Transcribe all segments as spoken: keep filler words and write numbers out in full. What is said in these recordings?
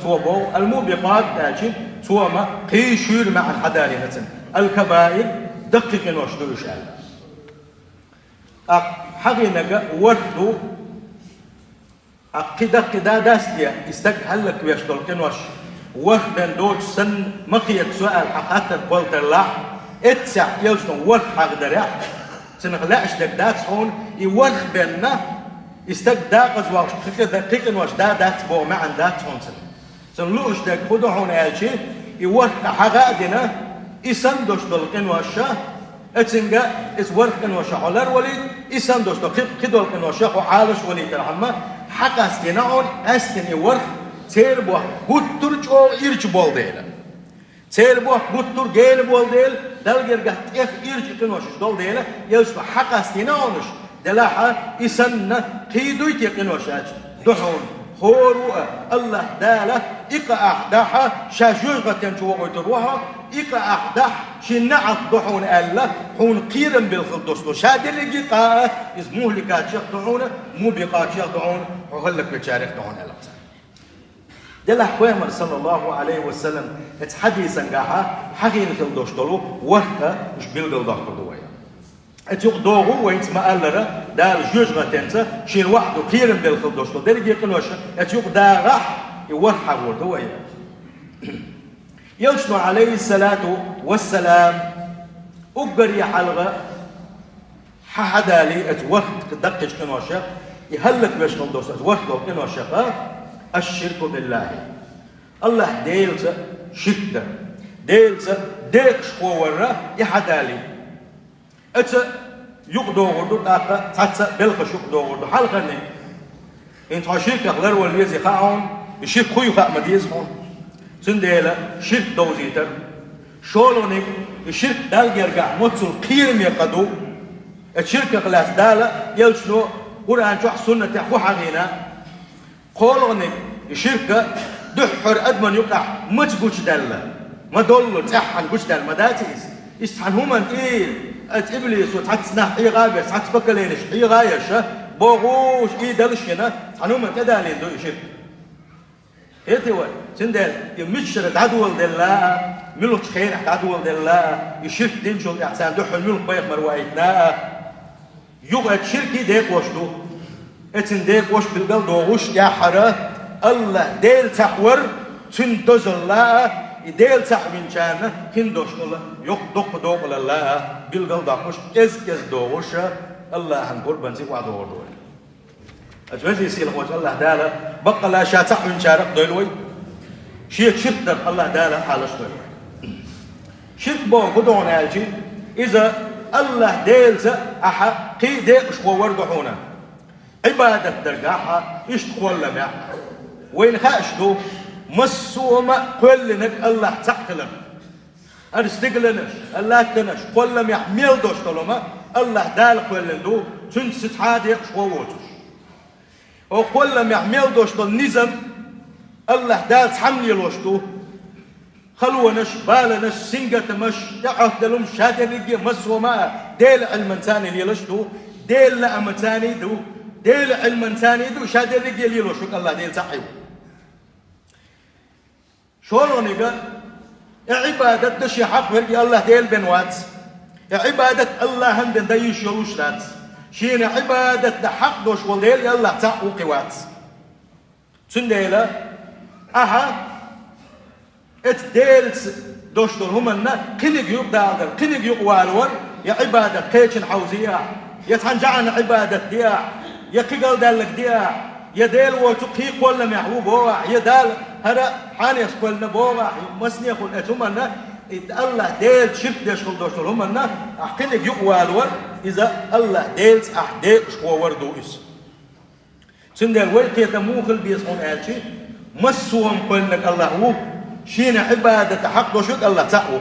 Цо боху, ал-мубикъат аьлча, цо ма кхин шуьйра маьӀна хьадалийна цунна. Ал-кабаир, даккхий къинош ду уьш аьлла. ТӀаккха хьахийнарг ворхӀ ду, ТӀаккха кхин даккхий да дац те, и стаг хӀаллаквеш долу къинош, ворхӀ бен доцуш санна ма кхета со аьлла хьан хаттар кхоллатарлахь, эццехь элчано ворхӀ хьахадарехь, цунах лаьаш дерг дац хьуна, и ворхӀ бенна, и стаг декъаза воккхуш кхин къи-, кхин къинош да дац боху маьӀна дац хьуна цунах. Цунна лууш дерг хӀун ду хьуна аьлча, и ворхӀ къа хьаха а дина, и санна долуш долу къинош, эцинга, иза ворхӀ къинош хьо ларвалийта, и санна долуш долу кхин, кхин долу къинош хьо Ӏалаш валийтархьама, хьакъастийна хьуна, къаьстина и ворхӀ, церан бохк гуттар а чӀогӀа ирча болу дела. Церан бохк гуттар а гена болу дела, Далла гергахь тӀех ирча къиношаш долу дела, элчано хьакъастийна хьуна уьш, делахь а, и санна, кхин дуй те къинош аьлча, ду хьуна, хӀора ву а, АллахӀ Дала и къа ахь дахь, ша жоьжахатен чу вохуьйтур ву хьо, и къа ахь дахь, шен неӀалт ду хьуна аьлла, хьуна кхерам белла хила долуш долу. Ша дерриге а къа а, иза мухӀликатех ду хьуна, мубикъатех ду хьуна, хьо хӀаллаквечарех ду хьуна аьлла цара. Делахь Пайхамар, саллаллаху Ӏалайхи ва саллам, оцу хьадисангахьа хьахийна хила долуш долу ворхӀ къа уьш билгалдоккхур ду вай. Оцу юкъа догӀу вайца ма-аллара, Дала жоьжахатенца шена ваӀда ду, кхерам белла хила долуш долу дерриге а къинош, оцу юкъа дагӀахь, и ворхӀ хьахор ду вай. Элчано, Ӏалайхиссалату вассалам, уггаре хьалха хьан хьадалий оцу ворхӀ даккхийчу къиношех, и хӀаллаквеш хила долуш оцу ворхӀ долу къиношех, аш-ширку биллахӀи. АллахӀ Делаца ширк дар. Делаца декъашхо вар и хьадалий. Оцу юкъа догӀур ду, тӀаккха цхьацца белхаш юкъа догӀур ду. Хьалхарниг, хӀинца хьо ширках ларвала везий хаьа хьуна, и ширк хӀун ю хаа ма деза хьуна. Цундела ширк довзийтар. ШолгӀаниг, и ширк Далла гергахь моццул кхераме къа ду. Оцу ширках лаьцна Дала а, элчано а Къуръан чохь а, суннатехь а хӀун хьахийна? КхоалгӀаниг, и ширк дуьххьара адаман юкъахь маца гучудаьлла, ма доллу, цӀеххьана гучудаьлла ма дац иза. Иза цхьана хӀуманна тӀера, оцу иблисо цхьацца нах хьегӀа а беш, цхьацца поколенеш хьегӀа а еш, бохуш, и далаш йина, цхьана хӀуманна тӀедалийна ду и ширк. Хетий вай? Цундела и мичара дӀадоладелла а, муьлхачу хенахь дӀадоладелла а, и ширк динчул тӀаьхьа царна дуьххьара муьлха пайхамар ваийтина а, юкъа ширкий декъош ду. Эцин декъош билгал догӀуш тӀаьххьара, АллахӀ Дела цхьаъ вар, цуьнан дозалла а, и Дела цхьаъ винчарна хин дош долу йоккха доккха докъалалла а, билгал доккхуш, кӀез-кӀез догӀуш, АллахӀан гурбанца охьадогӀур ду вай. Аса везий сийлахь волчу АллахӀ Дала баккъалла ша цхьаъ винчарах а дойла вай, шен ширк дарх АллахӀ Дала хьалаш дойла вай. Ширк боху хӀун ду хьуна аьлчи, иза АллахӀ Делаца ахьа кхин а декъашхо вар ду хьуна. Ӏибадат даргахьа, иштта кхолламехь. Вайна хаьаш ду, массо а ма кхоьллинарг АллахӀ цхьаъ хилар. Ара стигланаш, ара латтанаш, кхолламехь мел дош долу ма АллахӀ Дала кхоьллина ду, цуьнца цхьа а декъашхо воцуш. Оха кхолламехь мел дош долу низам АллахӀ Дала цхьамма лелош ду. Халонаш, баланаш, сингаттамаш, тӀеӀоттаделлумаш ша дерриге а массо а ма а Делан Ӏилманца а лелаш ду, Делан лаамца а ду, Делан Ӏилманца а ду, ша дерриге а лелош ву АллахӀ Дела цхьаъ ву. ШолгӀаниг, и Ӏибадат дан шен хьакъ верг и АллахӀ Дела бен вац. И Ӏибадат АллахӀан бен дан йиш йолуш дац. Шена Ӏибадат дан хьакъ долуш волу Дела и АллахӀ цхьаъ ву кхин вац. Цундела ахьа эцу Делаца дош долу хӀуманна кхиниг юкъадала дара, кхиниг юкъавалавар, я Ӏибадат кхечанна хьовзий ахьа, я цхьана жаӀанна Ӏибадат де ахьа, я кхин галдаьлларг де ахьа, я Дела воцу кхин кхолламехь ву боху ахьа, я Дала хӀара хьанеса кхоьллина боху ахьа, масане хуьлу эцу хӀуманна, и АллахӀ Делаца ширк деш хила дош долу хӀуманна ахьа кхиниг юкъавалавар, иза АллахӀ Делаца ахьа декъашхо вар ду иза. Цундела вай кхетам муха хила беза хьуна аьлчи, массо а кхоьллинарг АллахӀ ву, шена Ӏибадат дан хьакъ долуш верг АллахӀ цхьаъ ву.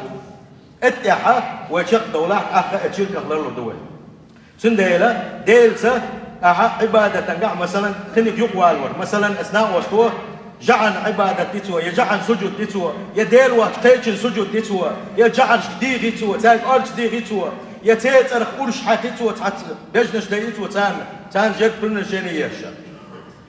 Эттехьа вай чекхдовлахь, ахха а ширках ларлур ду вай. Цундела Делаца ахьа Ӏибадатангахь, масалан, кхиниг юкъавалавар, масалан, аса накъосто жаӀан Ӏибадат ди цо, я жаӀан сужуд ди цо, я Дела воцчу кхечанна сужуд ди цо, я жаӀанашка дийхи цо, цаьрга орца дийхи цо, я церан цӀарах урш хьаькхи цо, цхьацца бежнаш дайи цо царна, царна жертвоприношение еш.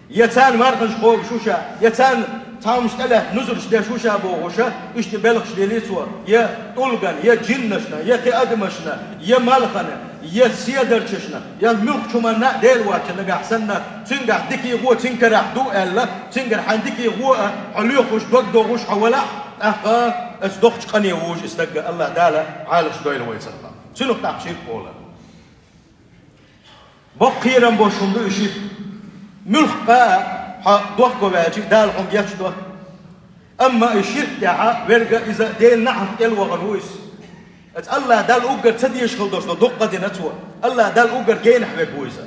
Я царна марханаш кхобуш ву ша, я царна Цхьа хӀумнаш тӀелаьцна нузарш деш ву ша бохуш, иштта белхаш лелий цо, я тӀулгана, я джиннашна, я кхин адамашна, я малхана, я седарчашна, я муьлххачу хӀуманна а Дела воацача нагахь санна, цуьнгахь дикий гӀо цуьнан карахь ду аьлла, цуьнгара хьайн дикий гӀо а хьо лоьхуш, дог дохуш хьо валахь, тӀаккха аса доккхачу къане вужу и стаг, АллахӀ Дала Ӏалашдойла вай царах. Цунах тӀаккха ширк олу. Боккха кхерам болуш хӀума ду и ширк. Муьлхха а хьо дохко ваьлча, Дала хьуна гечдо. Амма и ширк тӀехь верг иза Делан неӀалт тӀе вахана ву иза. Иза АллахӀ Далла уггар ца дезаш хила долуш долу дуккха а дина цо. АллахӀ Далла уггар генахь верг ву иза.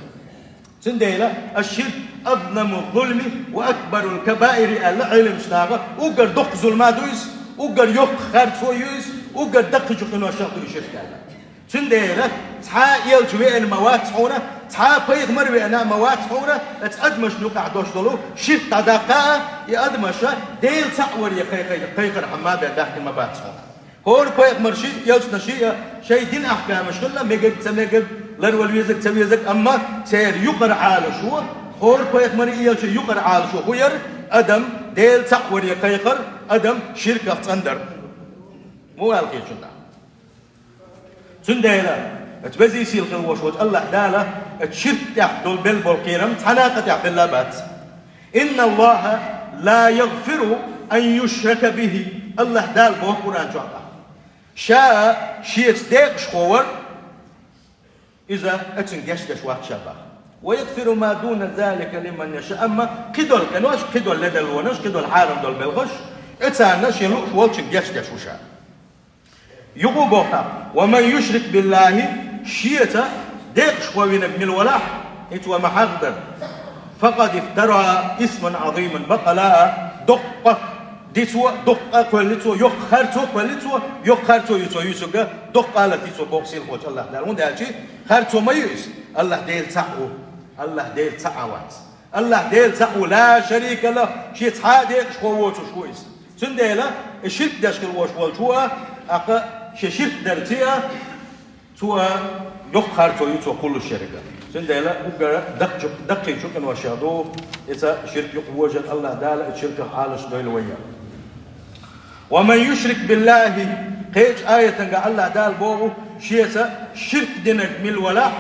Цундела: «Аш-ширку азламу ззулми ва акбарул кабаири», – аьлла Ӏеламчу наха, уггар дуккха зулма ду иза, уггар йоккха харцо ю иза, уггар даккхийчу къиношах ду и ширк аьлла. Цундела цхьа а элча веана ма вац хьуна, цхьа а пайхамар веана ма вац хьуна, оцу адамашна юкъахь долуш долу ширк дӀадаккха а, и адамаша Дела цхьаъ варе кхайкхай-, кхайкхархьама бен баьхкина ма бац хьуна. ХӀора пайхамарший а, элчанаший а шайн динан ахкамаш хилла, мегар а, ца мегар а, ларвала везарг а, ца везарг а, амма церан юкъара Ӏалашо, хӀора пайхамарий а, элчий а юкъара Ӏалашо хӀун яра? Адам Дела цхьаъ варе кхайкхар, адам ширках цӀандар. Муха аьлла хеташ ду? Цундела оцу везий сийлахь хила волуш волчу АллахӀ Дала оцу ширк тӀехь долу белла болу кхерам цхьа накъа тӀехь белла а бац. «Инна Аллаха ла ягфиру ан юшрака бихи», АллахӀ Дала боху Къуръан чохь тӀаккха. Ша Шеца декъашхо вар, Иза оцуьнга гечдеш вац Ша боху. «Ва ягфиру ма дуна залика лиман яша». Амма кхидолу къинош, кхидолу ледарлонаш, кхидолу хьарам долу белхаш, оцарна Шен лууш волчуьнга гечдеш ву Ша. Юха а боху тӀаккха: «Ва ман юшрик биллахи», Шеца декъашхо винарг мила валахь, хӀинца вай ма-хьахдар, «факъад ифтара исман Ӏазиман», баккъала а доккха дицо, доккха а кхоьлли цо, йоккха харцо а кхоьлли цо, йоккха харцо ю цо юьсург, доккха алати цо боху сийлахь волчу АллахӀ Дала. ХӀунда аьлча харцо ма ю иза, АллахӀ Дела цхьаъ ву, АллахӀ Дела цхьа а вац. АллахӀ Дела цхьаъ ву, ла шарика лаху, Шен цхьа а декъашхо воцуш ву Иза. Цундела и ширк деш хила волуш волчо а, тӀаккха шен ширк дарца а, цо а йоккха харцо ю цо кхуллуш ерг. Цундела уггар даккхийчу, даккхийчу къиношех ду иза ширк юкъа вожар, АллахӀ Дала и ширках Ӏалашдойла вай. «Ва ман юшрик биллахи», кхечу аятанга АллахӀ Дала боху, Шеца ширк динарг мила валахь,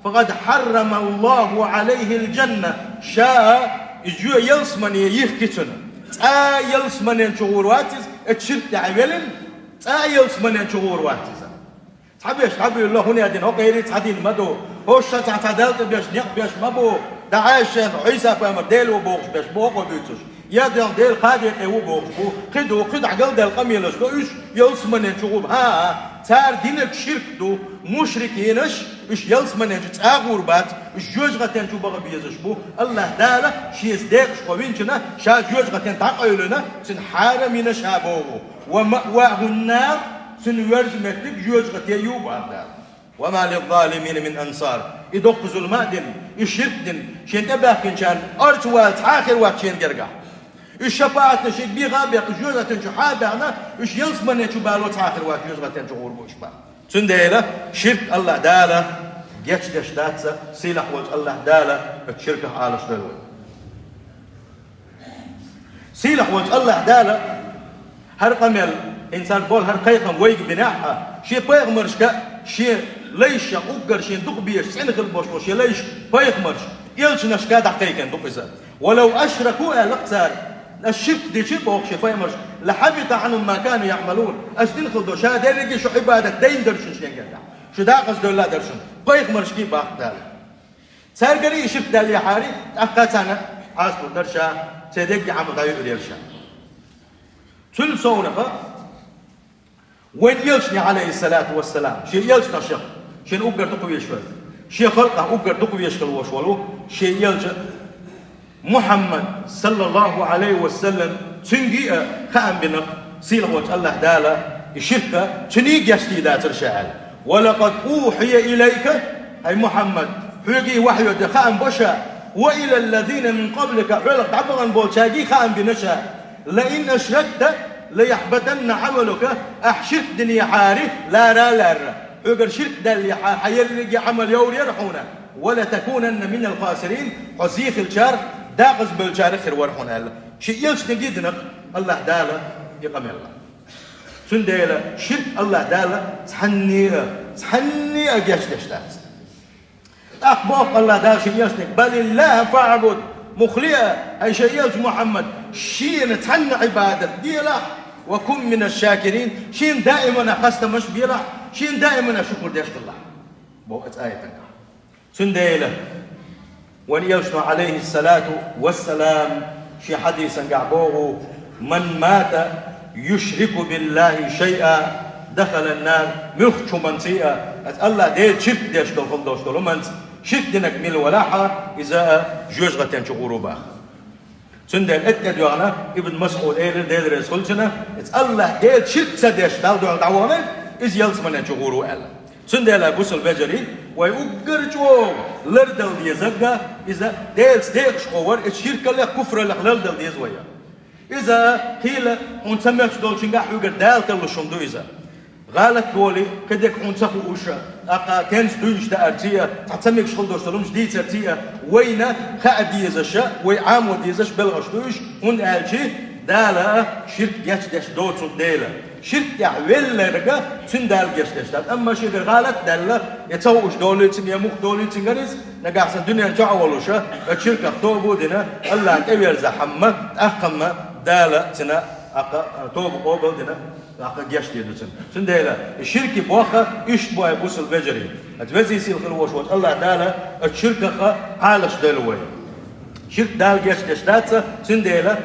«факъад хьаррама Аллаху Ӏалайхил джанна», Ша иза жоь ялсамане йихки цунна. Цкъа а ялсаманен чу гӀур вац иза, оцу ширк тӀехь велина, цкъа а ялсаманен чу гӀур вац иза. Цхьаберш дӀабуьйлало, хӀун а дина, хӀокхерий цхьа дин ма ду. ХӀорш цхьа, цхьа Далла тӀе беш некъ беш ма бу. ДӀахьаьжча шайна Ӏийса пайхамар Дела ву бохуш беш бу хӀокхо буьйцуш. Я Дела, Дела кхаа декъе ву бохуш бу. Кхин ду, кхидӀа галдаьлла къамелаш ду уьш, ялсаманен чу гӀур. ХӀан-хӀа, цара динарг ширк ду, мушрикинаш, уьш ялсаманен чу цкъа а гӀур бац, уьш жоьжахатен чу баха безаш бу. АллахӀ Дала Шеца декъашхо винчунна, Ша жоьжахатен дӀакъевлина, цуьнан хьарам йина Ша боху. «Ва маъвахун нар», цуьнан верза меттиг жоьжахате ю боху Дала. «Ва ма лиззалимина мин ансар». И доккха зулма а дина, и ширк дина, шен тӀебаьхкинчарна орца вала цхьа а хир вац шена гергахь. Уьш шапаӀатна шиъ беха а беха, уьш жоьжахатен чу хьа а баьхна, уьш ялсаманен чу бало цхьа а хир вац, жоьжахатен чу гӀур бу уьш баха. Цундела ширк АллахӀ Дала гечдеш дац, сийлахь волчу АллахӀ Дала оцу ширках Ӏалашдойла вай. Сийлахь волчу АллахӀ Дала хӀара къамел, хӀинца болу хӀара кхайкхам вайга бинехь а, Шен пайхамаршка, Шен лайшка, уггар Шен дукха безаш цӀена хила болуш болу Шен лайшка, пайхамаршка, элчанашка дӀакхайкхина ду иза. «Ва лав ашраку», аьлла цара, аш ширк дичи боху Шен пайхамаршка, «ла хьабита Ӏанхум ма кану яӀмалун». Аш дина хила долу ша дерриге шу Ӏибадат дайна дара шуна шен гергахь. Шу дакъаза девлла дара шуна. Пайхамаршкий бахка Дала. Цаьргари и ширк даьллехьара, тӀаккха царна хьастур дара ша, церан дерриге Ӏамал дӀайуьйр яра ша. Цуьнан совнаха вайн элчане, Ӏалайхиссалату вассалам, шен элчанашах, шен уггар дукха везаш верг, шен халкъах уггар дукха везаш хила волуш волу шен элча Мухьаммад, саллаллаху Ӏалайхи ва саллам, цуьнга а хаам бина, сийлахь волчу АллахӀ Дала и ширк а цуьнан гечдийр дацара ша аьлла. «Ва лакъад ухьия илайка», хӀай Мухьаммад, хьоьга вахьйо де хаам бо ша, «ва илаллазина мин къаблика», хьолах дӀабахана болчаьрга хаам бина ша, «ла ин ашракта ла яхьбатанна Ӏамалука», ахь ширк динехьара, лара а лаьрра, хьоьгара ширк даьллехьара, хьан ерриге Ӏамал йовр яра хьуна, «ва ла такунанна минал хасирин», хьо зе хилчарах, Дакъаза болчарех хир вар хьуна аьлла. Шен элчанга а дина-кх АллахӀ Дала и къамел. Цундела ширк АллахӀ Дала цхьанне а, цхьанне а гечдеш дац. ТӀаккха боху АллахӀ Дала шен элчанга: «Балиллахьа фаӀбуд», мухлиа, хӀай шен элча Мухьаммад, шена цхьанна Ӏибадат делахь, «ва кун мина шшакирин», шена даимана хастамаш белахь, шена даимана шукур деш хилалахь. Боху оцу аятехь. Цундела вайн элчано, Ӏалайхиссалату вассалам, шен хьадисангахь боху: «Ман мата юшрику биллахьи шайъа, дахалан нар». Муьлххачу хӀуманца а, аса АллахӀ Делан ширк деш долу хила долуш долу хӀуманца, ширк динарг мила валахь а, иза жоьжахатен чу гӀур ву боху. Цундела тӀедоьгӀна Ибн МасӀуда элира, Дела реза хуьлда цунна, иза АллахӀ Делан ширк ца деш, Далла дуьхьал дӀаваханарг, иза ялсаманен чу гӀур ву аьлла. Цундела, бусалба вежарий, вай уггар чӀогӀа лардала дезарг а, иза Делаца декъашхо вар, иза ширкаллех, куфраллех лардала деза вай. Иза хийла хьуна ца моьттуш долчуьнгахь хьоьгара Дала тарлуш хӀума ду иза. ГӀалат долий, кхидерг хьуна ца хууш, тӀаккха кӀентий дуьйцуш даарций а, цхьа ца мегаш хила долуш долу хӀумнаш дийцарций а, вайна хаа дезаш а, вай Ӏамо дезаш а белхаш ду уьш, хӀунда аьлча Дала ширк гечдеш доцу дела. Ширк тӀехь велларг а цуьнан Дала гечдеш дац. Амма шегара гӀалат а даьлла, я ца хууш долуьйтуш, я муха долуьйтуш гара иза, нагахь санна дуьнен чохь а волуш, оцу ширках тоба а дина, АллахӀна тӀеверзахь-м, тӀаккха-м Дала цуьнан, тӀаккха, тоба къобал а дина, тӀаккха гечдийр ду цуьнан. Цундела и ширкийн бохам иштта бу, бусалба вежарий. Оцу везий-сийлахь хила волуш волчу АллахӀ Дала оцу ширках Ӏалашдойла вай. Ширк Дала гечдеш дац, цундела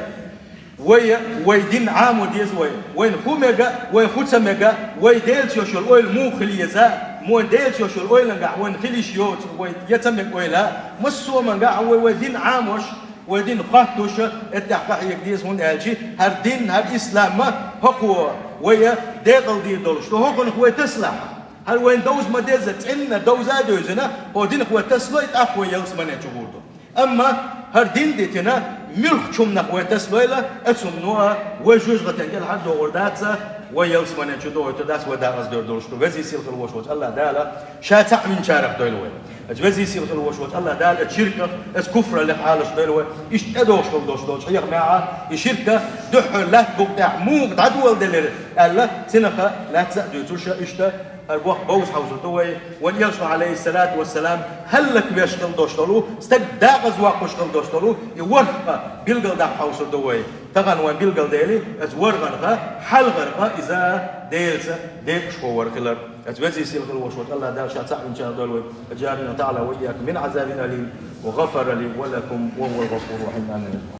вай, вай дин Ӏамо деза вай, вайна хӀун мега, вайна хӀун ца мега, вай Делаца йолуш йолу ойла муха хила еза, вай Делаца йолуш йолу ойлангахь вайна хила йиш йоцу, вай я ца мега ойла, массо а хӀумангахь вай, вай дин Ӏамош, вай дин хоттуш, эттех къахьега деза, хӀунда аьлча хӀара дин, хӀара ислам а хӀокхо вай декъала дийр долуш ду, хӀокхунах вай тасалахь. ХӀара вайна довза ма деззара, цӀенна довза а девзина, хӀокху динах вай тасалой, тӀаккха вай ялсаманен чу гӀур ду. Амма хӀара дин дитина, муьлххачу хӀуманах вай тасалойла, оцу хӀумано а вай жоьжахатин кӀел хьадогӀур дац, вай ялсаманен чу дохуьйтур дац, вай декъаза дер долуш ду. Везий-сийлахь хила волуш волчу АллахӀ Дала Ша цхьаъ винчарах дойла вай. Оцу везий-сийлахь хила волуш волчу АллахӀ Дала оцу ширках, оцу куфраллех Ӏалашдойла вай. Иштта тӀедогӀуш хила долуш долчу хьехамехь, и ширк дуьххьара лаьтта букъа тӀехь муха дӀадоладелира аьлла, цунах лаьцна а дуьйцуш, иштта хӀара бохам бовза хьовсур ду вай. Вайн элчано, Ӏалайхиссалату вассалам, хӀаллаквеш хила долуш долу, стаг декъаза воккхуш хила долуш долу и ворхӀ къа билгалдаккха хьовсур ду вай. Тахана вайн билгалдели, оцу ворхӀанах хьалхара къа иза Делаца декъашхо вар хилар. Оцу везий-сийлахь хила волуш волчу АллахӀ Дала Ша цхьаъ винчарах дойла вай. أجارنا الله تعالى وإياكم من عذاب أليم، وغفر لي ولكم وهو الغفور الرحيم. آمين.